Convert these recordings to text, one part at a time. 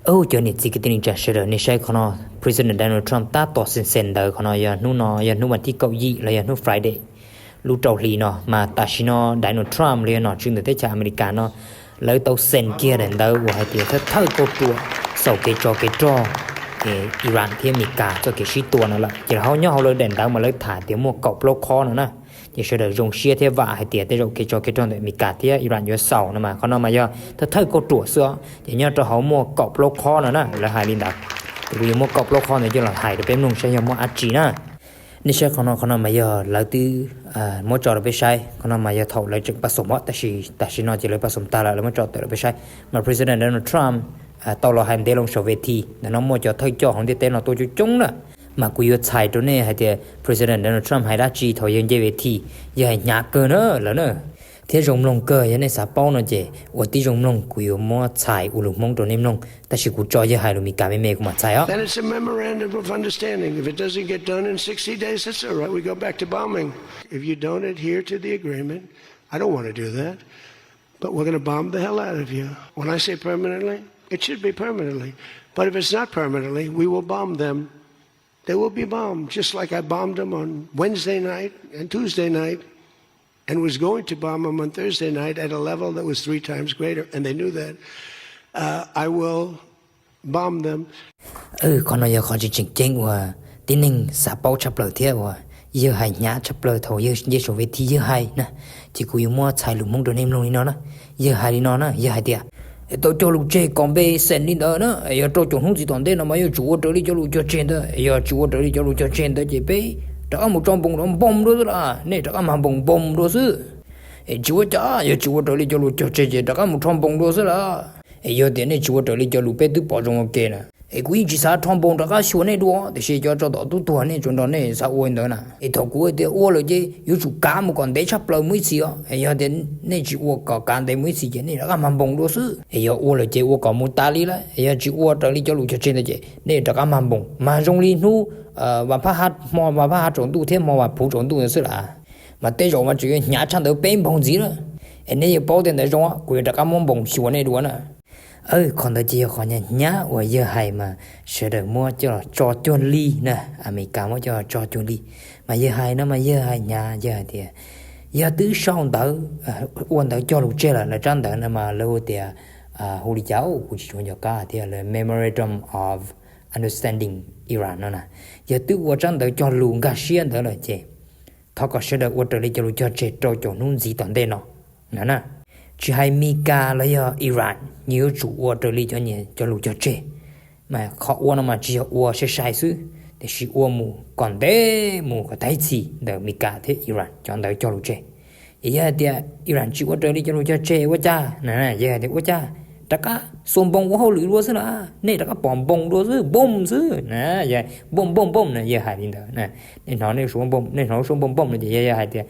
Ub, cov niam txiv kwv tij neej tsa sawv daws, nej saib qhov no, President Donald Trump tab tom xeem xeem ntawv qhov no yog hnub no, yog hnub vas thib kaum yim los yog hnub Friday lub rau hli no, mas tam sim no Donald Trump los yog nom tswv ntawm teb chaws Amelikas no, lawv tau xeem kiag daim ntawv uas hais tias thawj thawj kauj ruam xaus kev tsov kev rog Iran thiab Meskas txoj kev sib tua no lawm. Ces lawv hauv, nyob hauv lawv daim ntawv mas lawv tham tias muaj kaum plaub qhov no na. Ces sawv daws zoo siab thiab vam hais tias tej zaum kev tsov kev rog ntawm Meskas thiab Iran yuav xaus no mas qhov no mas yog thawj thawj kauj ruam xwb os. Ces nyob rau hauv muaj kaum plaub qhov no na, lawv hais li ntawd. Ces kuv yuav muab kaum plaub qhov ntawd coj los hais rau peb mloog saib yog muaj dab tsi na. Nej saib qhov no, qhov no mas yog lawv twb muab tso rau peb saib. Qhov no mas yog thaum lawv tseem pab xoom os, tab sis tam sim no ces lawv pab xoom tag lawm, lawv muab tso tawm rau peb saib. Mas President Donald Trump tau los hais ntev loo saum ves thi ntawm no, muaj cov thawj coj hauv ntiaj teb no tuaj coob coob na. Mas kuv yuav txhais rau nej hais tias President Donald Trump hais dab tsi thaum yawg nce ves thi, yawg hais hnyav kawg na lawm na, thiab zoo mloog kawg. Yog nej xav paub no ces ua tib zoo mloog, kuv yuav muab txhais ua lus Hmoob rau nej mloog, tab sis kuv tso yawg hais lus Meskas me me kuv mam txhais os. Then it's a memorandum of understanding. If it doesn't get done in sixty days, that's all right. We go back to bombing. If you don't adhere to the agreement, I don't want to do that. But we're going to bomb the hell out of you. When I say permanently, it should be permanently. But if it's not permanently, we will bomb them. They will be bombed, just like I bombed them on Wednesday night and Tuesday night, and was going to bomb them on Thursday night at a level that was three times greater, and they knew that. Uh, I will bomb them. Qhov no yog qhov tseem tseem ceeb uas tib neeg xav paub tshaj plaws thiab uas yawg hais hnyav tshaj plaws thaum yawg nce saum ves thi yawg hais na, ces kuv yuav muab txhais lus Hmoob rau nej mloog li no na. Yawg hais li no na, yawg hais tias, tau cog lus tseg kom npe xeem li ntawd na, yog rau caum hnub ntxiv tom ntej no mas yuav tsum ua raws li cov lus cog tseg ntawd, yog tsis ua raws li cov lus cog tseg ntawd ces peb rov qab mus tso npoos rov npoos dua xwb las, nej rov qab mag npoos npoos dua xwb. Es tsis ua cas, yog tsis ua raws li cov lus cog tseg ces rov qab mus rho npoos dua xwb las. Es yog tias nej tsis ua raws li cov lus peb twb pom zoo ua ke na, es kuv yeej tsis xav rho npoos rov qab xyuas nej dua, tiam sis cov tsov tom tub tuag nej tsuas nrog nej xav ua li ntawd na. Es thaum kuv tias ua lawm ces yuav tsum kav mus kom ntev tshaj plaws mus ib txhis os. Es yog tias nej tsis ua kom kav ntev mus ib txhis ces nej rov qab mag npoos dua xwb. Es yog ua lawm ces ua kom mus tas li lawm, es yog tsis ua raws li cov lus cog tseg ntawd ces nej rov qab mag npoos, mas zoo li hnub vas phaj, hmo vas phaj hav tsaus ntuj thiab hmo vas phuv tsaus ntuj ntawd xwb las. Mas tej zaum mas tseem yuav hnyav tshaj ntawd peb npoos ntxiv na. Es nej yuav paub tias ntawd zoo, kuv yuav rov qab muab npoos xyuas nej dua na. Qhov ntawd ces yog qhov hnyav hnyav uas yawg hais mas sawv daws muab coj los tso cuag li na, Amelikas muab coj los tso cuag li. Mas yawg hais no mas yawg hais hnyav, yawg hais tias yog twb sau ntawv ua ntawv cog lus tseg lawm, lawv tsab ntawv no mas lawv hu tias, hu li cas kuv tsis tshua nco qab thiab, lawv Memorandum of Understanding Iran no na. Yog twb ua tsab ntawv cog lus nkag siab ntawd lawm ces thov kom sawv daws ua raws li cov lus cog tseg rau caum hnub ntxiv tom ntej no na. Tsis hais Meskas los yog Iran, nyias yuav tsum ua raws li cov, nyias cov lus cog tseg. Mas qhov ua no mas tsis yog ua sai sai xwb, tiam sis ua mus kom ntev mus kom tag ib txhis ntawm Meskas thiab Iran cov ntawv cog lus tseg. Es yog hais tias Iran tsis ua raws li cov lus cog tseg ua cas na, yawg hais tias ua cas, rov qab xuas npoos ua hauj lwm dua xwb las, nej rov qab pom npoos dua xwb, npoos xwb na, yog npoos npoos npoos na, yawg hais li ntawd. Nej hnov, nej hnov lub suab npoos npoos no ces yawg hais tias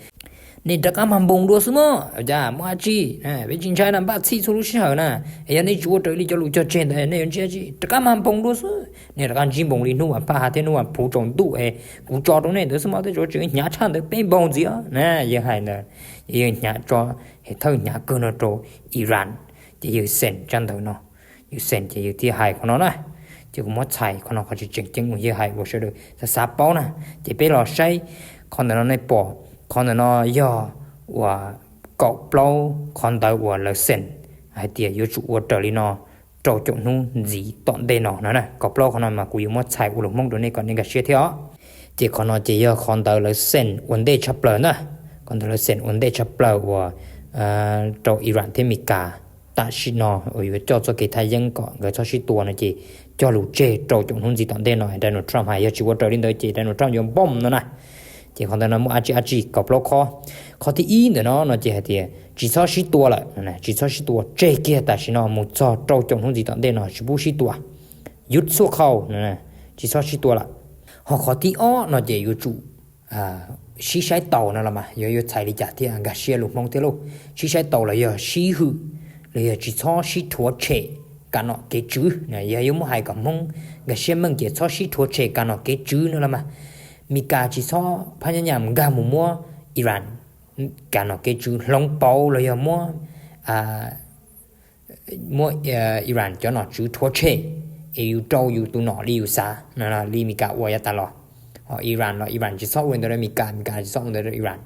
nej rov qab mag npoos dua xwb mog, cas muaj dab tsi, peb tsis ntshai na, npaj txhij txhua lub sij hawm na. Yog nej tsis ua raws li cov lus cog tseg ntawd nej yuav ntsia tsis, rov qab mag npoos dua xwb, nej rov qab ntsib npoos li hnub vas phaj thiab hnub vas phuv tsaus ntuj es kuv tso rau nej ntawd xwb mog, tej zaum tseem hnyav tshaj ntawd peb npoos ntxiv na, yawg hais ntawd. Yawg hnyav tso, thawj hnyav kawg no rau Iran, ces yawg xeem tsab ntawv no, yawg xeem ces yawg thiaj hais qhov no na. Ces kuv muab txhais qhov no qhov tseem tseem ceeb uas yawg hais uas sawv daws xav xav paub na. Ces peb los saib qhov ntawm no, nej pom qhov ntawm no yog uas kaum plaub qhov ntawv uas lawv xeem hais tias yuav tsum ua raws li no rau caum hnub ntxiv tom ntej no no na. Kaum plaub qhov no mas kuv yuav muab txhais ua lus Hmoob rau nej kom nej nkag siab thiab os. Ces qhov no ces yog qhov ntawv lawv xeem ua ntej tshaj plaws ntag. Qhov ntawv lawv xeem ua ntej tshaj plaws uas rau Iran thiab Meskas tam sim no uas yuav coj txoj kev thaj yeeb kom nkawd txhob sib tua no ces cog lus tseg rau caum hnub ntxiv tom ntej no. Donald Trump hais yog tsis ua raws li ntawd ces Donald Trump yuav npoom no na. Ces qhov ntawd no muaj dab tsi dab tsi, kaum plaub qhov. Qhov thib ib ntawm no no ces hais tias tsis txhob sib tua lawm, tsis txhob sib tua, tseg kiag tam sim no mus txog rau caum hnub ntxiv tom ntej no tsis pub sib tua, yus txhua qhau, tsis txhob sib tua lawm. Ho qhov thib ob no ces yuav tsum sib saib taus no los mas yog yuav txhais li cas thiaj nkag siab lus Hmoob thiab lauj. Sib saib taus los yog sib hwm, los yog tsis txhob sib rhuav tshem kam nom kev tswv. Yog yuav muab hais kom Hmoob nkag siab meej ces txhob sib rhuav tshem kam nom kev tswv no los mas. Meskas tsis txhob phab nyab nyam nkag mus muab Iran kam nom kev tswv hloov pauv los yog muab, muab Iran cov nom tswv rhuav tshem. es yus rau yus tus nom li yus xav no, li Amelikas ua yav tas los. Ho Iran los Iran tsis txhob ua li ntawd rau Amelikas, Amelikas tsis txhob ua ntawd rau Iran.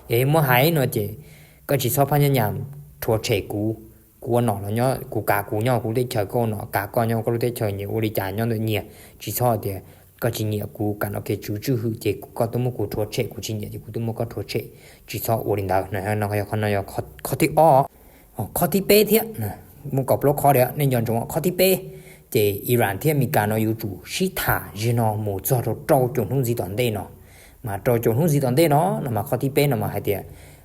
Yog muab hais no ces koj tsis txhob phab nyab nyas rhuav tshem kuv. Kuv ua nom los nyob kuv kav kuv nyob kuv teb chaws, koj ua nom kav koj nyob koj lub teb chaws, nyias ua li cas nyob ntawm nyias, tsis txhob tias koj tsis nyiam kuv kam no kev tswv tswj hwm ces koj tuaj muab kuv rhuav tshem, kuv tsis nyiam ces kuv tuaj muab koj rhuav tshem. Tsis txhob ua li ntawd. No yog qhov thib ob. Qhov thib peb thiab, muaj kaum plaub qhov thiab, nej nco ntsoov qhov thib peb. Ces Iran thiab Amelikas no yuav tsum sib tham ze no mus txog rau rau caum hnub ntxiv tom ntej no. Mas rau caum hnub ntxiv tom ntej no no mas qhov thib peb no mas hais tias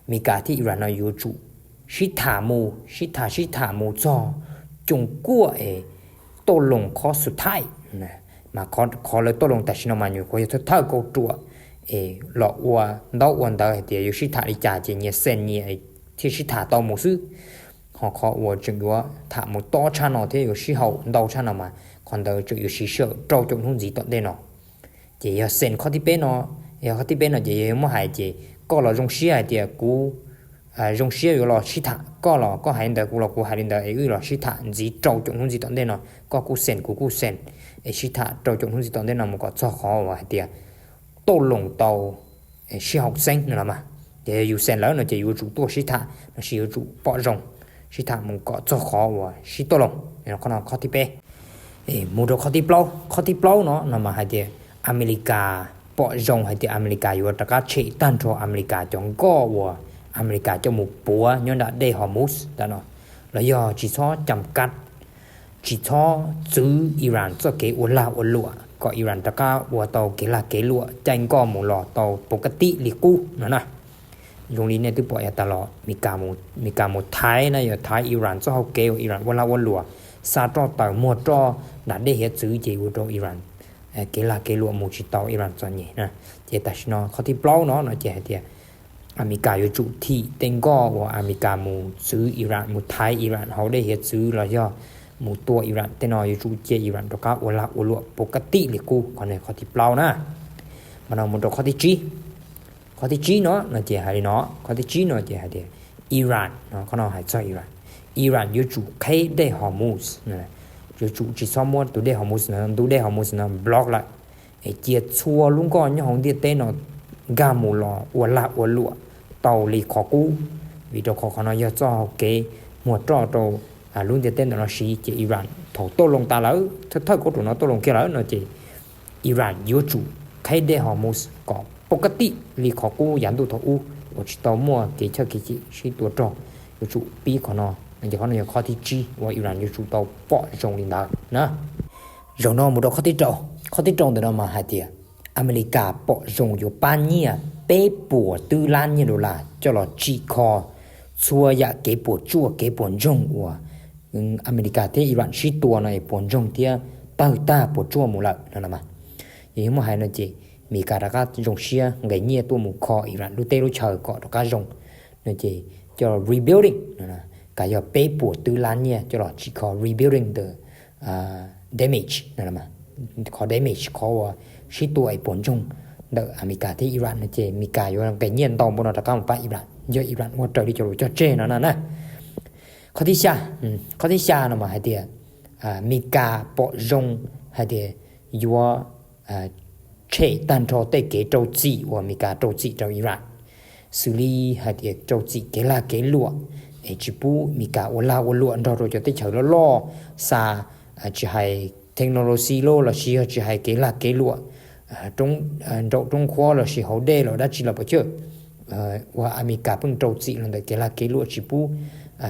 Amelikas thiab Iran no yuav tsum sib tham mus, sib tham sib tham mus txog coom kuaj es tauj loos qhov xus thaij. Mas qhov lawv tauj loos tam sim no mas nyuam qhuav yog thawj thawj kauj ruam es los ua ntaub ua ntawv hais tias yuav sib tham li cas ces nyias xees nyias thiaj sib tham tau mus xwb. Ho qhov uas tseem yuav tham mus tob tshaj no thiab yuav sib haum ntau tshaj no mas qhov ntawd tseem yuav siv sij hawm rau caum hnub ntxiv tom ntej no. Ces yog xees qhov thib peb no, yog qhov thib peb no ces yog muab hais ces koj los zoo siab hais tias kuv zoo siab yuav los sib tham, koj los koj hais li ntawd, kuv los kuv hais li ntawd es wb los sib tham ntxiv rau caum hnub ntxiv tom ntej no, koj kuj xees kuv kuj xees, es sib tham rau caum hnub ntxiv tom ntej no mus kom txog qhov uas hais tias tauj loos tau sib haum xeeb no los mas. Ces yus xees lawm no ces yuav tsum tuaj sib tham lossis yuav tsum pom zoo sib tham mus kom txog qhov uas sib tauj loos. Qhov no qhov thib peb. Mus rau qhov thib plaub, qhov thib plaub no no mas hais tias Amelikas pom zoo hais tias Amelikas yuav rov qab tshem tag nrho Amelikas cov nkoj uas Amelikas coj mus puav nyob nram dej Hormuz ntawm no, los yog tsis txhob cam kab, tsis txhob txwv Iran txoj kev ua lag ua luam kom Iran rov qab ua tau kev lag kev luam caij nkoj mus los tau puv ka tij li qub no na. Zoo li nej twb pom yav tas los Amelikas mus thaiv na, yog thaiv Iran txoj hau kev uas Iran ua lag ua luam xa roj taws muag roj nram dej hiav txwv ces ua rau Iran kev lag kev luam mus tsis tau Iran txom nyem na. Ces tam sim no qhov thib plaub no no ces hais tias Amelikas yuav tsum thim tej nkoj uas Amelikas mus txwv Iran, mus thaiv Iran hauv dej hiav txwv los yog mus tua Iran tej no yuav tsum cia Iran rov qab ua lag ua luam puv ka tij li qub. Qhov no qhov thib plaub na. Mas no mus rau qhov thib tsib. Qhov thib tsib no no ces hais li no, qhov thib tsib no ces hais tias Iran, qhov no hais txog Iran, Iran yuav tsum qheb dej Hormuz, yuav tsum tsis txhob muab tus dej Hormuz no, ntu dej Hormuz no block lawm, es cia txhua lub nkoj nyob hauv ntiaj teb no nkag mus los ua lag ua luam tau li qhov qub, vim rau qhov qhov no yog txoj hau kev muag roj rau lub ntiaj teb ntawm no siv. Ces Iran thaum tauj loo tas lawm, thawj kauj ruam no tauj loo kiag lawm no ces Iran yuav tsum qheb dej Hormuz kom puv ka tij li qhov qub yav ntuj thaum ub uas tsis tau muaj kev chawj kev chim sib tua rog. Yuav tsum pib qhov no, ces qhov no yog qhov thib tsib uas Iran yuav tsum tau pom zoo li ntawd na. Zaum no mus rau qhov thib rau. Qhov thib rau ntawm no mas hais tias Amelikas pom zoo yuav pab nyiaj peb puas twb lab nyiaj dollar coj los tsim kho txhua yam kev puas tsuaj kev puas ntsoog uas Amelikas thiab Iran sib tua no es puas ntsoog thiab tawg tag puas tsuaj mus lawm no los mas. Yog yuav muab hais no ces Amelikas rov qab zoo siab nqis nyiaj tuaj mus kho Iran lub teb lub chaw kom rov qab zoo no ces coj rebuilding, kav yog peb puas twb lab nyiaj coj los tsim kho rebuilding the damage no, qhov damage qhov uas sib tua es puas ntsoog ntawm Amelikas thiab Iran no ces Amelikas yuav nqis nyiaj ntau npaum no rov qab mus pab Iran, yog Iran ua raws li cov lus cog tseg no na na. Qhov thib xya, qhov thib xya no mas hais tias Amelikas pom zoo hais tias yuav tshem tag nrho tej kev rau txim uas Amelikas rau txim rau Iran, xws li hais tias rau txim kev lag kev luam, es tsis pub Amelikas ua lag ua luam nrog rau cov teb chaws loj loj, xa tsis hais technology los lossis yog tsis hais kev lag kev luam nraum roob qhuab lossis hauv dej los dab tsi los pom chawj, uas Amelikas pheej rau txim los ntawm kev lag kev luam tsis pub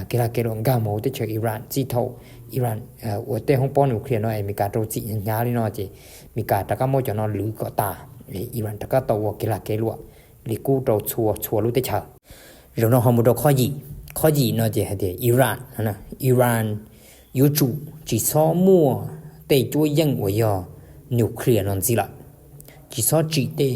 kev lag kev luam nkag mus hauv teb chaws Iran. Txij thaum Iran ua tej hoob pob nuclear no es Amelikas rau txim hnyav hnyav li no ces Amelikas rov qab muab cov no lwv kom tas, Iran rov qab tau ua kev lag kev luam li qub rau txhua txhua lub teb chaws. Zaum no ho mus rau qhov yim. Qhov yim no ces hais tias Iran, Iran yuav tsum tsis txhob muaj tej cuab yeej uas yog nuclear no ntxiv lawm. Tsis txhob tsim tej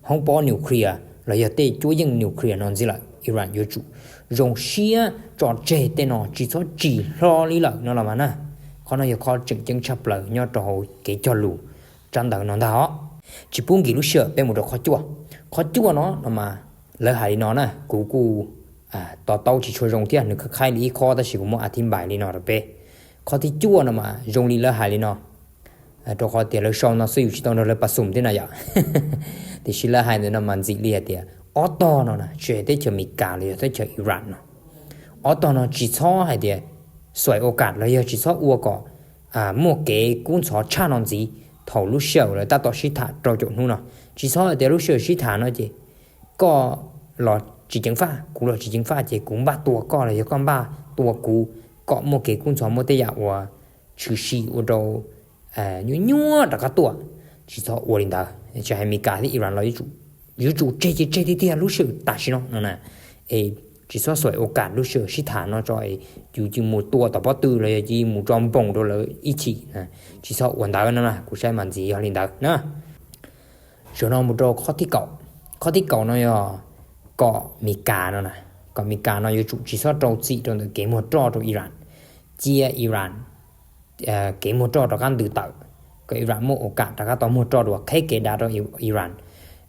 hoob pob nuclear los yog tej cuab yeej nuclear no ntxiv lawm. Iran yuav tsum zoo siab tso tseg tej no, tsis txhob tsim hlo li lawm no los mas na. Qhov no yog qhov tseem ceeb tshaj plaws nyob rau hauv kev cog lus tsab ntawv no ntag os. Tsis pub nkim lub sij hawm, peb mus rau qhov cuaj. Qhov cuaj no no mas lawv hais li no na, kuv kuj to taub tsis tshua zoo thiab, nws khaib khaib li ib qho tab sis kuv muab a thib npais li no rau peb. Qhov thib cuaj no mas zoo li lawv hais li no, rau qhov tias lawv sau no xwb yus tsis tau nrog lawv pas xum thiab na yom. Tiam sis lawv hais ntawm no mas ntxim li hais tias ob tog no na tsis hais teb chaws Amelikas los yog teb chaws Iran no, ob tog no tsis txhob hais tias xuaim ua kam los yog tsis txhob ua kom muaj kev kub ntxhov tshaj no ntxiv thaum lub sij hawm lawv tab tom sib tham rau caum hnub no. Tsis txhob hais tias lub sij hawm sib tham no ces koj los tsis ceev faj, kuv los tsis ceev faj ces kuv npaj tua koj los yog koj npaj tua kuv, kom muaj kev kub ntxhov muaj tej yam uas tshwm sim ua rau nyuaj nyuaj rov qab tuaj. Tsis txhob ua li ntawd, tsis hais Amelikas thiab Iran los yuav tsum tseg ces tseg tiag tiag lub sij hawm tam sim no no na. Es tsis txhob xuaim ua kam lub sij hawm sib tham no tso es yus cia mus tua tom pob tw los yog cia mus tso npoos rau lawv ib chim. Tsis txhob ua ntawd no na, kuv saib mas ntxiv yog li ntawd na. Zaum no mus rau qhov thib kaum. Qhov thib kaum no yog kom Amelikas no na, kom Amelikas no yuav tsum tsis txhob rau txim rau ntawm kev muag roj rau Iran. Cia Iran kev muag roj rov qab ntws tawm, kom Iran muaj ua kam rov qab tau muag roj dua, qheb kev dav rau Iran,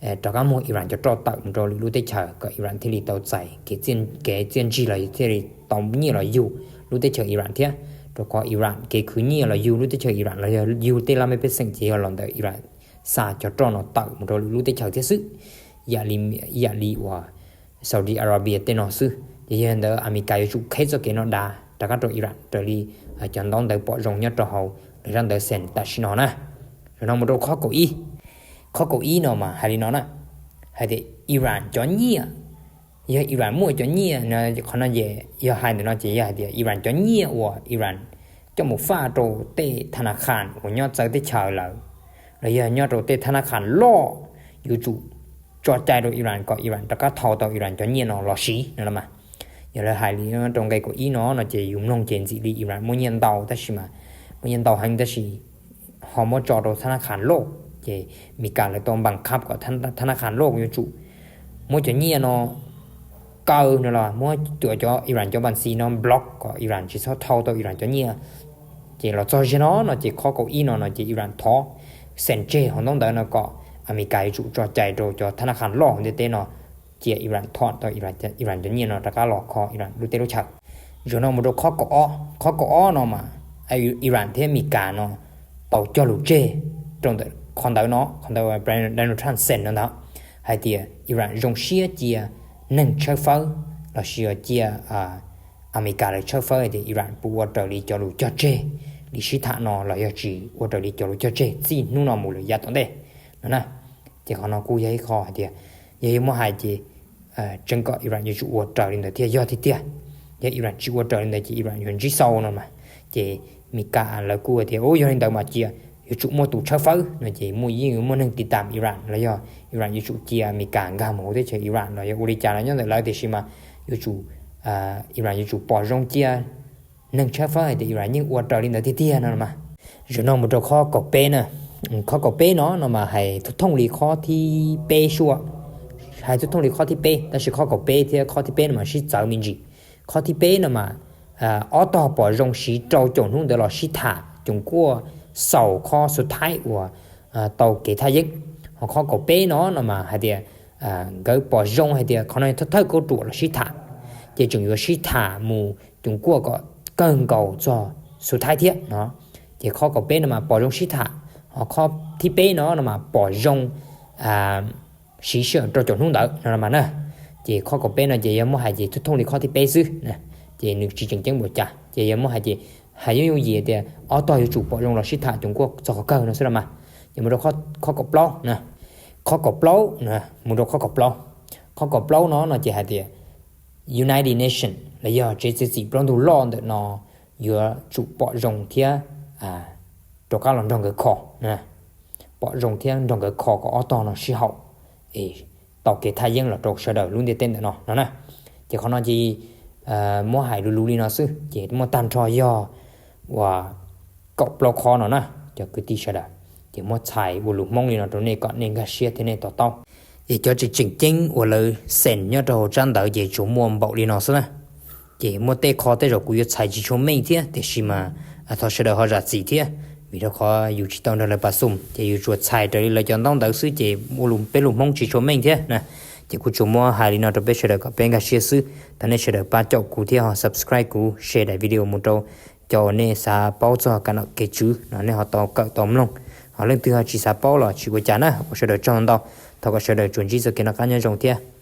rov qab muag Iran cov roj tawm mus rau lwm lub teb chaws kom Iran thiaj li tau txais kev txiaj ntsig los thiaj li tau nyiaj los yug lub teb chaws Iran thiab. Rau qhov Iran kev khwv nyiaj los yug lub teb chaws Iran los yog yug tej laj mej pej xeem ces yog los ntawm Iran xa cov roj no tawm mus rau lwm lub teb chaws thiab xwb, ib yam li uas Saudi Arabia tej no xwb. Ces yog li ntawd Amelikas yuav tsum qheb txoj kev no dav rov qab rau Iran raws li cov ntaub ntawv pom zoo nyob rau hauv lawv zaj ntawv xees tam sim no na. Zaum no mus rau qhov kaum ib. Qhov kaum ib no mas hais li no na, hais tias Iran cov nyiaj, yog Iran muaj cov nyiaj, qhov no ces yog hais ntawm no ces yog hais tias Iran cov nyiaj uas Iran coj mus faj rau tej tha na khan uas nyob txawv teb chaws lawm, los yog nyob rau tej tha na khan loj, yuav tsum tso cai rau Iran kom Iran rov qab thau tau Iran cov nyiaj no los siv no los mas. Yog lawv hais li rau nqe kaum ib no no ces yus mloog ces ntxim li Iran muaj nyiaj ntau tab sis mas, muaj nyiaj ntau heev tab sis ho muab tso rau tha na khan loj, ces Amelikas lawv tau npam qhab kom tha na khan loj yuav tsum muab cov nyiaj no kaw no los muab cuam cov Iran cov npam xis no block kom Iran tsis txhob thau tau Iran cov nyiaj. Ces los txog ziag no no ces qhov kaum ib no no ces Iran thov xees tseg hauv ntaub ntawv no kom Amelikas yuav tsum tso cai rau cov tha na khan loj hauv ntiaj teb no, cia Iran thau tau Iran cov nyiaj no rov qab los kho Iran lub teb lub chaw. Zaum no mus rau qhov kaum ob. Qhov kaum ob no mas Iran thiab Amelikas no tau cog lus tseg rau ntawm qhov ntawd no, qhov ntawd Donald Trump xees no ntag, hais tias Iran zoo siab cia neeg tshawb fawb lossis yog cia Amelikas lawv tshawb fawb hais tias Iran puas ua raws li cov lus cog tseg li sib tham no los yog tsis ua raws li cov lus cog tseg txij hnub no mus lawm yav tom ntej no na. Ces qhov no kuj yog ib qho hais tias yog yuav muab hais ces tseeb kom Iran yuav tsum ua raws li ntawd thiaj yog tiag tiag. Yog Iran tsis ua raws li ntawd ces Iran yuav ntsib xau no mas. Ces Amelikas lawv kuj hais tias u yog li ntawd mas cia yuav tsum muaj tus tshawb fawb no ces muaj yeej yuav muaj neeg tiv tam Iran los yog Iran yuav tsum cia Amelikas nkag mus hauv teb chaws Iran los yog ua li cas los nyob ntawm lawv tiam sis mas yuav tsum Iran yuav tsum pom zoo cia neeg tshawb fawb hais tias Iran yeej ua raws li ntawd tiag tiag no mas. Zaum no mus rau qhov kaum peb na. Qhov kaum peb no no mas hais thooj thooj li qhov thib peb suab, hais thooj thooj li qhov thib peb tab sis qhov kaum peb thiab qhov thib peb no mas sib txawv me ntsis. Qhov thib peb no mas ob tog pom zoo siv rau caum hnub ntawd los sib tham, Coom Kuaj xaus qhov xu thaib uas tau kev thaj yeeb. Ho qhov kaum peb no no mas hais tias nkawd pom zoo hais tias qhov no thawj thawj kauj ruam los sib tham, ces tseem yuav sib tham mus Coom Kuaj kom kawg nkaus txog xu thaib thiab no. Ces qhov kaum peb no mas pom zoo sib tham, ho qhov thib peb no no mas pom zoo siv sij hawm rau caum hnub ntawd no mas na. Ces qhov kaum peb no ces yog muab hais ces thooj thooj li qhov thib peb xwb, ces nws tsis tseem ceeb npaum cas ces yog muab hais ces hais yooj yooj yim tias ob tog yuav tsum pom zoo los sib tham Coom Kuaj txog qhov kawg no xwb los mas. Ces mus rau qhov kaum plaub na. Qhov kaum plaub, mus rau qhov kaum plaub. Qhov kaum plaub no no ces hais tias United Nations los yog tsev txiav txim plaub ntug loj ntawm no yuav tsum pom zoo thiab rov qab los nrog nkawd kho, pom zoo thiab nrog nkawd kho kom ob tog no sib haum es tau kev thaj yeeb los rau sawv daws lub ntiaj teb ntawm no no na. Ces qhov no ces muab hais luv luv li no xwb ces muaj tag nrho yog uas kaum plaub qhov no na, cov kwv tij sawv daws. Ces muab txhais ua lus Hmoob li no rau nej kom nej nkag siab thiab nej to taub. Ces cov tseem tseem ceeb uas lawv xees nyob rau hauv tsab ntawv ces tsuas muaj npaum li no xwb na. Ces muaj tej qho tej zaum kuv yuav txhais tsis tshua meej thiab tiam sis mas thov sawv daws ho zam txim thiab, vim rau qhov yus tsis tau nrog lawv pas xum ces yus tsuas txhais raws li lawv cov ntaub ntawv xwb ces ua peb lus Hmoob tsis tshua meej thiab na. Ces kuv tsuas muab hais li no rau peb sawv daws kom peb nkag siab xwb. Thov nej sawv daws pab caum kuv thiab ho subscribe kuv, share daim video mus rau cov uas nej xav paub txog kab nom kev tswv no nej ho tau kawm tau mloog. Ho leej twg ho tsis xav paub los tsis ua cas na, ua sawv daws tsaug ntau. Thov kom sawv daws tsuas ntsib txoj kev noj qab nyob zoo thiab.